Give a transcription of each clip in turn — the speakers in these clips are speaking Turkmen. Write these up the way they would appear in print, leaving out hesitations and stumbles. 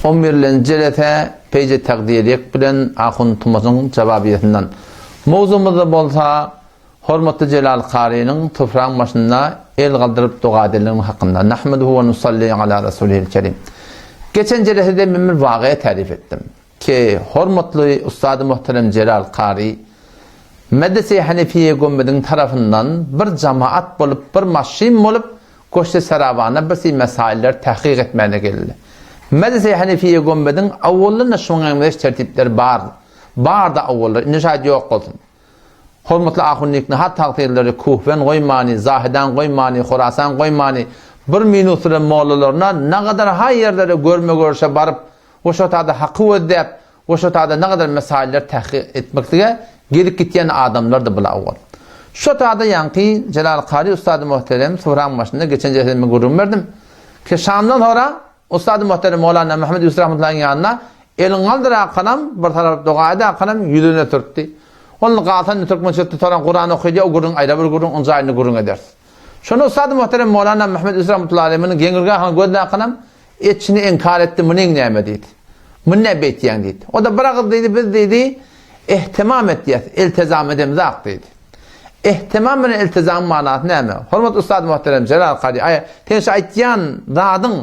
On birlenji jelese Peýje Takdiriýek bilen Ahun Tumasyň jawabiýesinden. Mowzugymyzda bolsa hormatly Jelal Karynyň topragyň başynda el galdyryp doga edenliginiň hakynda. Nahmeduhu we nusalli ala rasulihil kerim. Geçen jelesede men bir wagyýa tärifi etdim. Ki hormatly ussady muhterem Jelal Kary Medrese-i Hanefiýe Gömmediň tarapyndan bir jamaat bolup bir maşyn bolup Goşly Sarawana bir si mesailleri tahkyk etmäne geldi. Medrese-i Hanefiýe Gömmediň awwaldan-da şuňa meňzeş tertipleri bar. Bardy awwallar, indi şaýat ýok bolsun. Hormatly ahun Niknahat tagtyrlary Kuhwen goýmany, Zahedan goýmany, Horasan goýmany, bir minus bilen mollalaryna nagadar haý ýerlere görme-görşe baryp we şo tada haky gözläp we şo tada nagadar mesailler tahkyk etmeklige gelip gitýän adamlardy bula owal. Şo tada ýaňky Jelal Kary ussady muhterem suraň başynda geçen jesede men gürrüň berdim ki Şamdan sora Ussady muhterem Mowlana Muhammet Ýusuf rahmetullahyň ýanyna elin galdyrakanam, bir tarap doga edakanam ýüzüne sürtdi. Onda galsa indi türkmençe tutaran Kuran okydy, o gürrüň aýra bir gürrüň, oň jaýynda gürrüň ederis. Şonda ussady muhterem Mowlana Muhammet Ýusuf rahmetullahy aleý munuň geňirgähini gözläkanam, etşini inkar etdi, munyň näme diýdi. Muny näme beýtýäň diýdi. O-da bir agyz diýdi, biz diýdi, ehtimam etýäs, eltezam edemzak diýdi. Ehtimam bilen iltizamyň manasy näme? Hormatly ussat muhterem Jelal Kary, aý, sen şu aýtýan zadyň,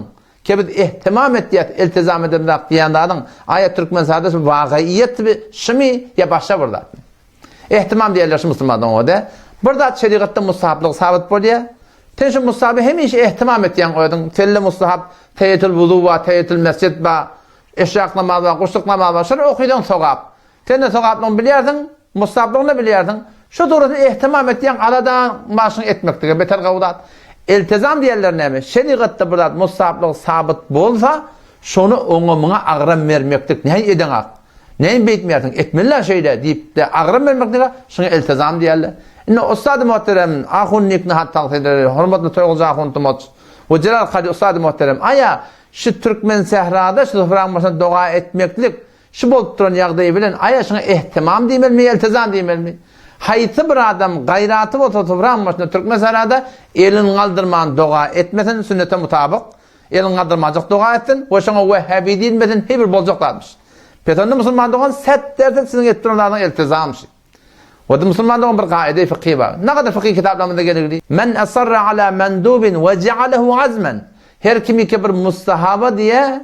ke biz ehtimam etýäs, iltizam edemzak diýýän zadyň, aýa türkmen sada şu wagaýyýetmi, şumy ýa başga bir zatmy? Ehtimam diýerler şu musulman doňa-da. Bir zat şerigatda mustahaplygy sabyt bolýar. Sen şu mustahaby hemişe ehtimam etýäň özüň, selle mustahap, teýetul wuzu bar, teýetul mesjid bar, eşrak namazy bar, guşluk namazy bar, şony okysaň sogap. Sen-de sogaplygyny bilýärsiň, mustahaplygyny-da bilýärsiň. Şu dogrusynda ehtimam etýäň, aladaň başyňy etmeklige beter gowy zat. Eltizam diýenleri näme? Şerigatda bir zat mustahaplygy sabyt bolsa, şony oňa-muňa agram bermeklik. Näme edeňak? Näme beýtmeýärsiň? Etmeli-dä şeýle diýip-de agram bermeklige şuňa eltizam diýerler. Indi ussady muhterem ahun Niknahat tagsyýeleri, hormatly Toýguly ahun Tumaç we Jelal Kady ussady muhterem, aýa, şu Türkmensährada şu topragyň başynda doga etmeklik Şu bolup duran ýagdaý bilen aýa şuňa ehtimam diýmelimi ýa iltizam diýmelimi? Haýsy bir adam gaýraty bolsa topragyň başynda türkmen sarada elini galdyrman doga etmesin sünnete mutabyk elini galdyrmajyk doga etsin we şoňa wehhabi diýilmesin heý bir boljak zatmyş. Pes onda musulman dogan set derset siziň edip duran zadyňyz iltizam şi. Wada musulman dogan bir gaýda fykhy bar. Nagadar fykhy kitaplarymyzda geligli. Men asarra ala mendubin we ja'alehu azmen. Her kimiki bir mustahaba diýe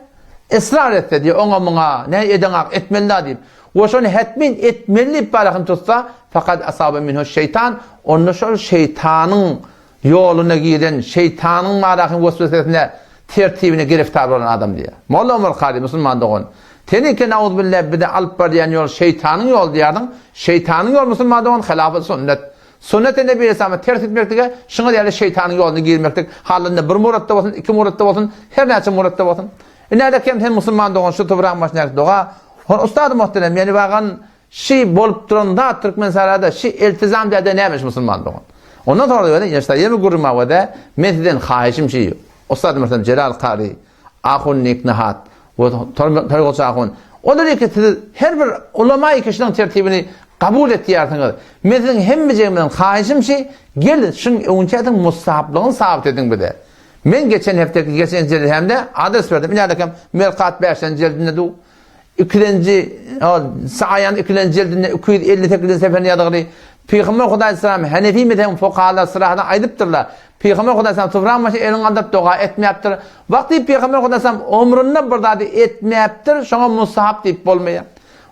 ysrar etse diýe oňa muňa ne edeňak etmeli da diýip. We şony hetmin etmeli diýip barakyny tutsa fakat asaba minhu şeytan onda şol şeytanyň Ýoluna giren şeýtanyň marahyň weswesesine, tertibine giriftar bolan adam diýýär. Molla Omar Kary, musulman dogan, Seniňki nauzubilla bizi alyp barýan ýol şeýtanyň ýoly diýýärdiň, şeýtanyň ýoly musulman dogan hilafy sünnet. Sünneti Nebi Aleyhisselama ters gitmeklige, şuňa ýaly şeýtanyň ýoluna girmeklik, halynda bir muratda bolsun, iki muratda bolsun, her näçe muratda bolsun. Ine-de kem sen musulman dogan şu topragyň başyndaky doga, hon ustady muhterem, ýani wagan Şi bolup duran zat Türkmensahrada şi eltizam däde nämiş musulman dogan. Ondan sonra da ýene şta ýene gürrüň bar wede men sizden haýyşym şi Ussat Muhterem Jelal Kary, Ahun Niknahat we Toýguç Ahun. Olar eke siz her bir ulama kişiniň tertibini kabul etýärsiňiz. Men siziň hemmejigimizden haýyşym şi gel şuň öňçäsiň mustahaplygyny sabyt ediň bize. Men geçen hepdeki geçen jelsämde adres berdim. Inädekem Merkat 5-nji jeldinde du. Ikilenji, Saýan ikilenji jildinde 258-nji seferde ýazgyly, Pygamber Hudaý salam Hanefi mezhebiň fukahalary syrahadan aýdypdyrlar, Pygamber Hudaý salam sufraň başyna elini galdyryp doga etmäpdir. Wagty Pygamber Hudaý salam omrunda bir zady etmäpdir, şoňa mustahap diýip bolmaýar.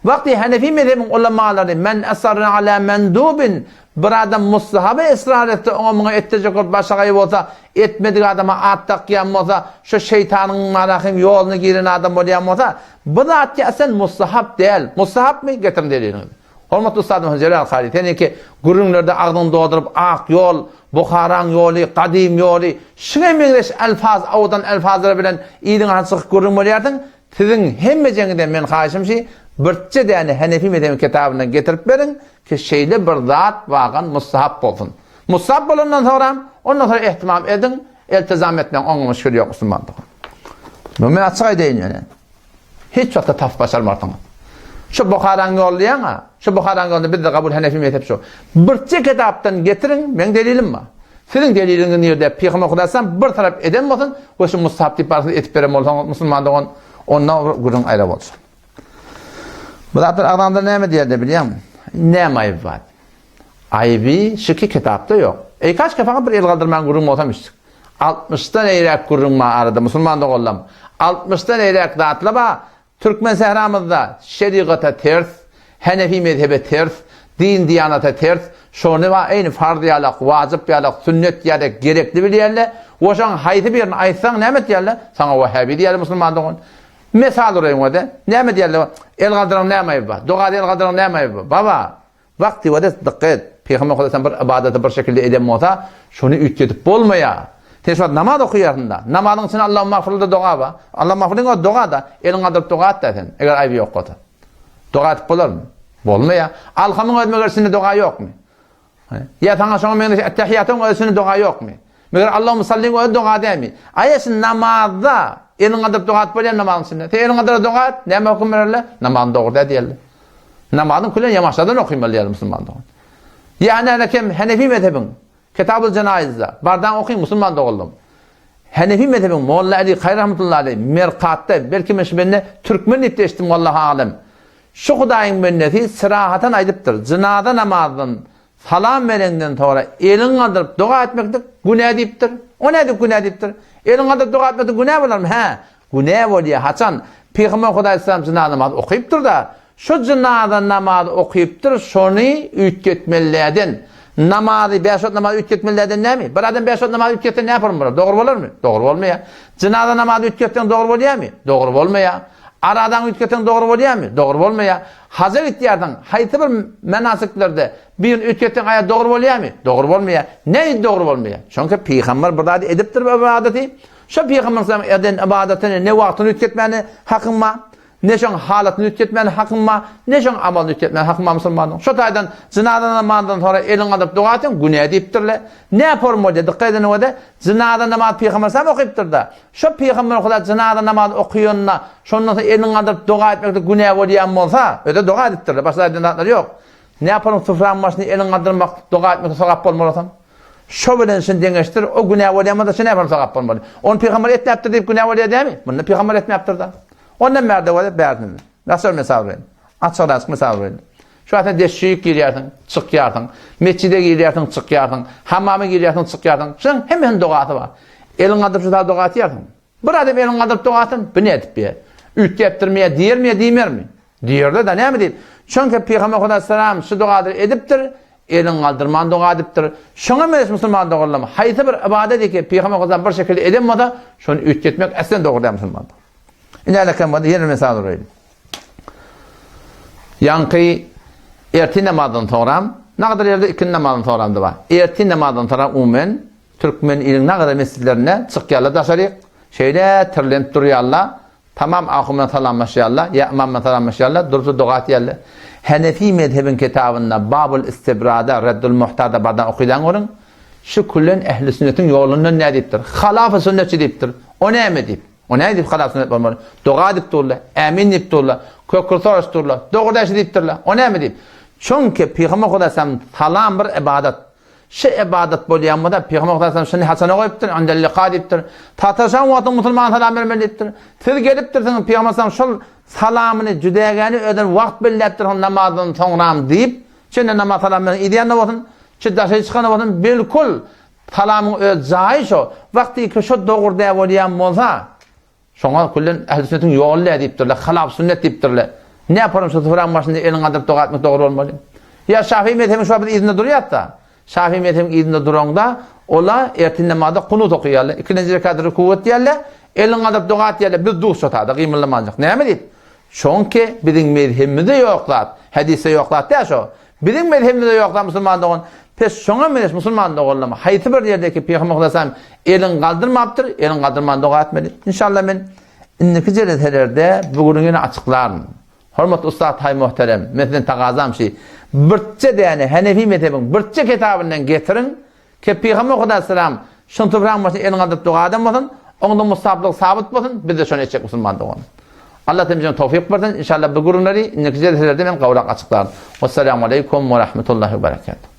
Wagty Hanefi mezhebiň ulamalary men asarra ala mendubin Bir adam mustahaba ysrar etse, oňa muňa etdirjek bolup başagaý bolsa, etmedik adama at dakýan bolsa, şo şeýtanyň malahym ýoluna giren adam bolýan bolsa, bu zat ýa sen mustahap däl. Mustahapmy? Getiriň deliliňizi. Hormatly ustadymyz Jelal Kary, seniňki gürrüňlerde agzyňy dolduryp ak ýol, Buharaň ýoly, gadym ýoly, şuňa meňzeş elfaz, owadan elfazlar bilen yzyňa çykyp gürrüň berýärsiň, Siziň hemmejeňizden men haýyşym şi, birçe däne Henefi mezhebiň kitabyndan getirip beriň, ki şeýle bir zat wagan mustahap bolsun. Mustahap bolandan soňram, ondan soň ehtimam ediň, eltizam etmäň, oňa müşgil ýok musulman dogan. Muny men açyk aýdaýyn ýöne. Hiç wagtda tapyp başarmarsyňyz. Şu Buharaň ýoly diýýäň-a, şu Buharaň ýoluny bizde kabul Henefi mezhep şu. Birçe kitapdan getiriň, meň delilim bar. Siziň deliliňiz nirde? Pygamber Hudaýam bir tarap eden bolsun we şu mustahap diýip barsyny etip beren bolsaňyz musulman dogan, onda gürrüň aýra bolsun. Bu zatlar agzanda näme diýerde bilýäňmi? Näme aýyp bar? Aýby şiki kitapda ýok. Eý kaş kafaňa bir el galdyrman gürrüň bolsam içdik. Altmyşdan eýräk gürrüň bar arada musulman doganlam. Altmyşdan eýräk zatla bar. Türkmen sähramyzda şerigata ters, henefi mezhebe ters, din-diýanata ters, şony bar eýni farz ýalak, wajyp ýalak, sünnet ýalak gerekli bilýärler we şoň haýsy birini aýtsaň näme etýärler? Saňa wahhabi diýýärler musulman dogan. Mesal uraýyň wede. Näme diýýärler? El galdyraň näme aýyby bar? Dogada el galdyraň näme aýyby bar? Baba, Wagty wede dykgat et. Pygamber Hudaýdan bir ybadaty bir şekilde eden bolsa, şony üýtgedip bolmaýar. Sen şu wagt namaz okaýarsyň-da. Namazyň içinde Allahumma agfirli-de doga bar. Allahumma agfirliň özi doga-da. Eliňi galdyryp doga et-dä sen, eger aýby ýok bolsa. Doga edip bolarmy? Bolmaýar. Alhamyň özi meger içinde doga ýokmy? Ýa saňa şoňa meňzeş Ettehiýatyň özi içinde doga ýokmy? Meger Allahumma salliň özi doga dälmi? Aýa şu namazda eliňi galdyryp doga edip bolýarmy namazyň içinde? Sen eliňi galdyryp doga et, näme höküm bererler? Namazyň dogry däl diýerler. Namazyň külen ýamaşadan okymaly diýýär musulman dogan. Ýa näme kem Henefi mezhebiň Kitabul Jenaizde bardan okyň musulman doganlarym. Henefi mezhebiň Molla Ali Kaýy rahmetullahi aleý Merkatda belki men şu bende türkmen diýip eşitdim wallahi alem. Şu Hudaýyň bendesi syrahatan aýdypdyr. Jynaza namazdan Salam bereňden soňra eliňi galdyryp doga etmeklik günä diýipdir. O nädip günä diýipdir? Eliňi galdyryp doga etmeklik günä bolarmy? Hä, günä bolýar. Haçan? Pygamber Hudaýsalam jynaza namazy okypdyr-da, şo jynaza namazy okypdyr, şony üýtgetmelilerden. Namazy, bäş wagt namazy üýtgetmelilerden näme? Bir adam bäş wagt namazy üýtgetse näme bolar? Dogry bolarmy? Dogry bolmaýar. Jynaza namazy üýtgetseň dogry bolýarmy? Dogry bolmaýar. Aradaňy üýtgetseň dogry bolýarmy? Dogry bolmaýar. Haja gitýärsiň, haýsy bir menasiklerde birini üýtgetseň aýa dogry bolýarmy? Dogry bolmaýar. Nädip dogry bolmaýar? Çünki pygamber bir zady edipdir bir ybadaty. Şo pygamber sallam eden ybadatyny ne wagtyny üýtgetmäne hakyň bar, ne şoň halatyny üýtgetmäne hakyň bar, ne şoň amalyny üýtgetmäne hakyň bar musulmanyň. Şo taýdan jynaza namazyndan soňra eliňi galdyryp doga etseň günä diýipdirler. Nä form bolýar? Dykgat edeniňizde jynaza namazy pygamber sallam okypdyr-da. Şo pygamber Huda jynaza namazy okaýanda, şondan soň elini galdyryp doga etmekde günä bolýan bolsa, özi doga edipdirler, başga aýdýan zatlary ýok. Näparyň sufraň başyna elini galdyrmak, doga etmekde sogap bolmalasam? Şo bilen şuny deňeşdir, o günä bolýan bolsa, şu näparyň sogap bolmaly? Ony pygamber etmäpdir diýip günä bolýar dämi? Munda pygamber etmäpdir-da. Ondan bärde bolýar, bärsinde. Nasıl mysal bereýin? Açyk-açyk mysal bereýin. Şu wagt sen deşşik girýärsiň, çykýarsyň. Metjide girýärsiň, çykýarsyň. Hammama girýärsiň, çykýarsyň. Şunuň hemmesiniň dogasy bar. Eliňi galdyryp şu zada doga etýärsiň. Bir adam elini galdyryp doga etsin, bu nädip diýer? Üýtgäpdirmi ýa diýermi ýa diýmermi? Diýerler-de, näme diýip? Çünki Pygamber Hudaý salam şu dogalary edipdir, elini galdyrman doga edipdir. Şoňa meňzeş musulman doganlarym, haýsy bir ybadat eke Pygamber Hudaý bir şekilde eden bolsa, şony üýtgetmek äslen dogry däl musulman. Ine äleken bolsa ýene bir mysal uraýyn. Ýaňky ertir namazdan soňram, nagadar ýerde ikindi namazdan soňram-da bar. Ertir namazdan soňra umumen türkmen iliň nagadar mesjitlerinde çykýarlar daşaryk, şeýle tirlenip durýarlar, tamam ahun bilen salamlaşýarlar, ýa ymam bilen salamlaşýarlar, dursa doga etýärler. Henefi mezhebiň kitabynda Babul Istibrada, Reddul Muhtada bardan okylan görüň, şu küllen ehli sünnetiň ýolundan nä diýipdir? Halafy sünnetçi diýipdir. O näme diýip? O nädip halas sünnet bolmaly? Doga edip durlar, ämin diýip durlar, kökür soraşyp durlar, dogry däşi diýip durlar. O näme diýip? Çünki Pygamber Hudaýam salam bir ybadat. Şu ybadat bolýan bolsa Pygamber Hudaýam şuny haçana goýupdyr? Indel lika diýipdir. Sataşan wagtyň musulman salam bermeli diýipdir. Siz gelipdirsiňiz Pygamber salam şol salamyny jüdägäni öden wagt belläpdir hon namazdan soňram diýip, çende namaz salam beren idýän bolsun, çi daşary çykan bolsun bilkul Salamyň öz jaýy şo. Wagtyky şo dogry dä bolýan bolsa, şoňa küllen ähli sünnetiň ýoly dä diýipdirler, halap sünnet diýipdirler. Ne ýaparym şu sufraň başynda eliňi galdyryp doga etmek dogry bolmaly. Ýa Şafii mezhebiň şu wagt biz yzynda durýas-da. Şafii mezhebiň yzynda duraňda, ola ertir namazda kunut okaýarlar, ikilenji rekatda ruku etýärler, eliňi galdyryp doga etýärler, biz dus şo tada gymyldamanjyk. Näme diýip? Şoňki biziň mezhebimizde ýok zat, hadysda ýok zat däl şo. Biziň mezhebimizde ýok zat musulman dogan. Pes şoňa meňzeş musulman doganlarym haýsy bir ýerdeki Pygamber Hudaýsam elin galdyrmapdyr, elin galdyrman doga etmeli. Inşallah men indiki jeleselerde bu gürrüňi ýene açyklaryn. Hormatly ussat haý muhterem, men sizden tagazam şi, birçe däne Henefi mezhebiň birçe kitabyndan getiriň, Ke Pygamber Hudaýsalam şuny topragyň başyna elini galdyryp doga eden bolsun, oňda mustaplyk sabyt bolsun, biz-de şony etjek musulman dogan. Allah hemmämize towfyk bersin, inşallah bu gürrüňleri indiki jelselerde men gowrak açyklaryn. Wessalamu aleýkum we rahmetullahi we berekatuh.